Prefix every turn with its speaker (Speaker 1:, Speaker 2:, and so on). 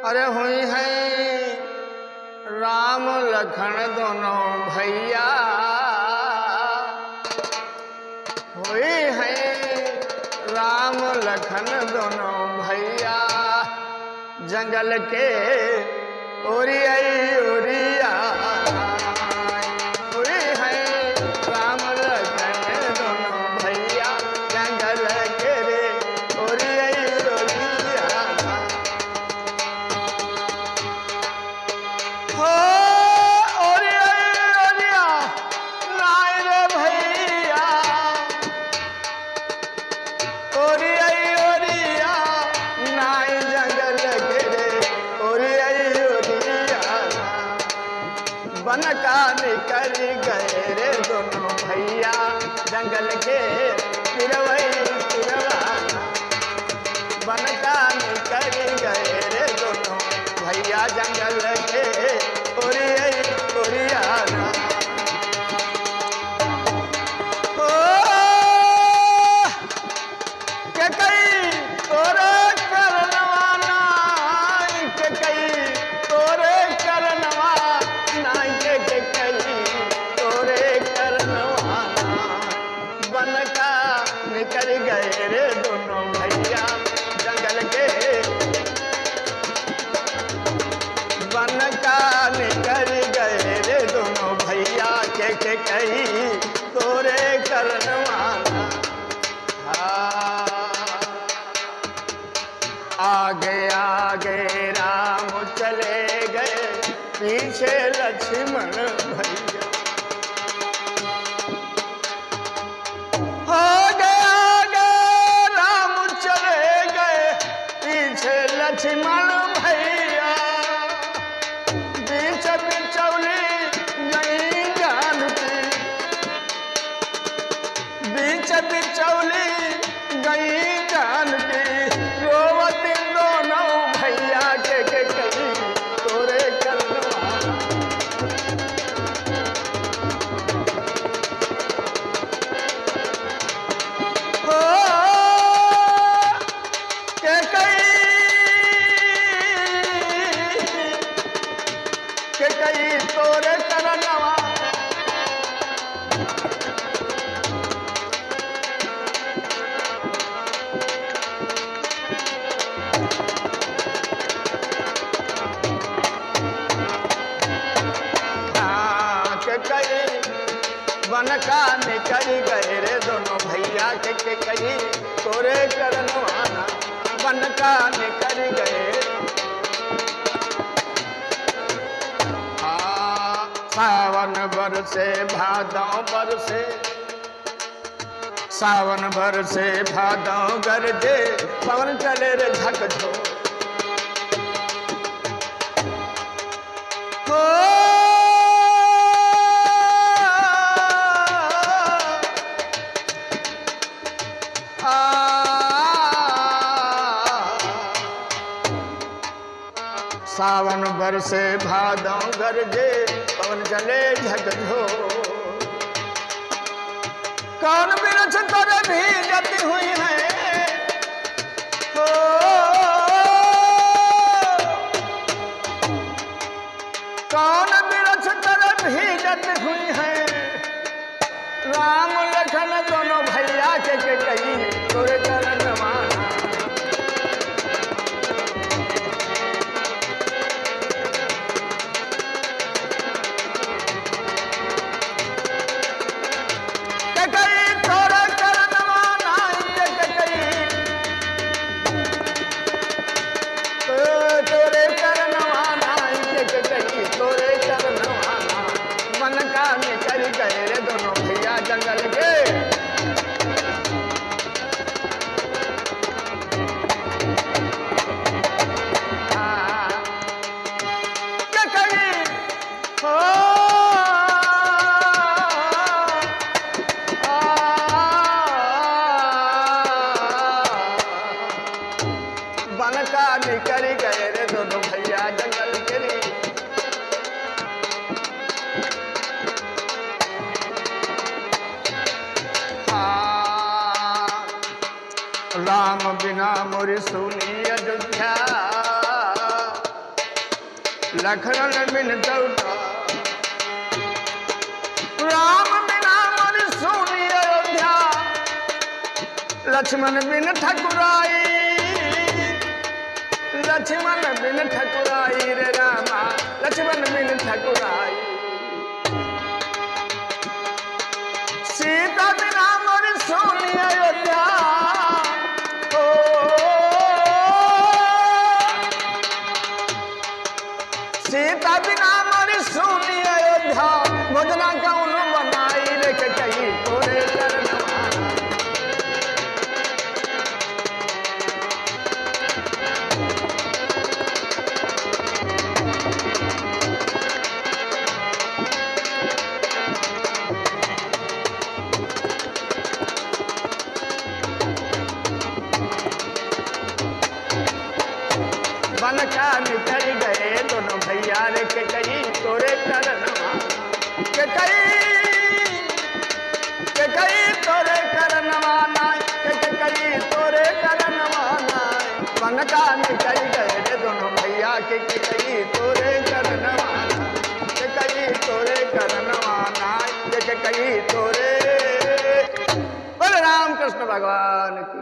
Speaker 1: अरे हुई है राम लखन दोनों भैया, हुई है राम लखन दोनों भैया, जंगल के ओरिया ओरिया। हुई है राम लखन दोनों भैया, जंगल के रे ओरिया ओरिया। हो ओरिया ओरिया नाय रे भैया, ओरिया ओरिया नाय जंगल के रे ओरिया ओरिया। बन का निकल गए रे दोनों भैया, जंगल के तिरवई तिरवा। बन का निकल गए रे दोनों भैया, जंगल के ओरिया ओरिया। ओ के कई तोरे करनवा नाई, के कई तोरे करनवा नाई, के कई तोरे करनवा। बन का निकल गए रे दोनों भैया, जंगल के। बन का निकल गए रे दोनों भैया, के कई तोरे करनवा। आगे आगे राम चले गए, पीछे लक्ष्मण भैया। आगे आगे राम चले गए, पीछे लक्ष्मण भैया। बीच बिचौली गई जानकी, बीच बिचौली गई जानकी, रोवत दोनों भैया, के कई तोरे करनवा। हो के कई तोरे करनवा। के कई बन का निकल गए रे दोनों भैया, के कई तोरे करनवा। बन का निकल गए। सावन बरसे भादों बरसे, सावन बरसे भादों गरजे, पवन चले रे झकझो। हो सावन बरसे भादों गरजे, पवन चले झकझो। कौन बिरछ तर भीजती हुई है, हो कौन बिरछ तर भीजत हुई है, राम लखन दोनों भैया, के कई तोरे करनवा। के कई तोरे करनवा नाई, के कई तोरे करनवा नाई, के कई तोरे करनवा। मन का निकल गए रे दोनों भैया, जंगल के। के कई हो बन का निकल गए रे दोनों भैया, जंगल के रे। राम बिना मोरी सुनी अयोध्या, लखन बिन टूटा। राम बिना मन सुनी अयोध्या, लक्ष्मण बिन ठकुराई, लक्ष्मण बिन ठकुराई रे रामा, लक्ष्मण बिन ठकुराई। सीता बिना मोर सुनी अयोध्या, ओ सीता बिना मोर सुनी अयोध्या, भोजना कौन बनाई रे के कही तोरे चरणवा। बन का निकल गए दोनों भैया रे के कही तोरे करनवा, के कही तोरे करनवा नाय, के कही तोरे करनवा नाय। बन का निकल गए रे दोनों भैया के कही तोरे करनवा, के कही तोरे करनवा नाय, के कही तोरे। बोल राम कृष्ण भगवान की।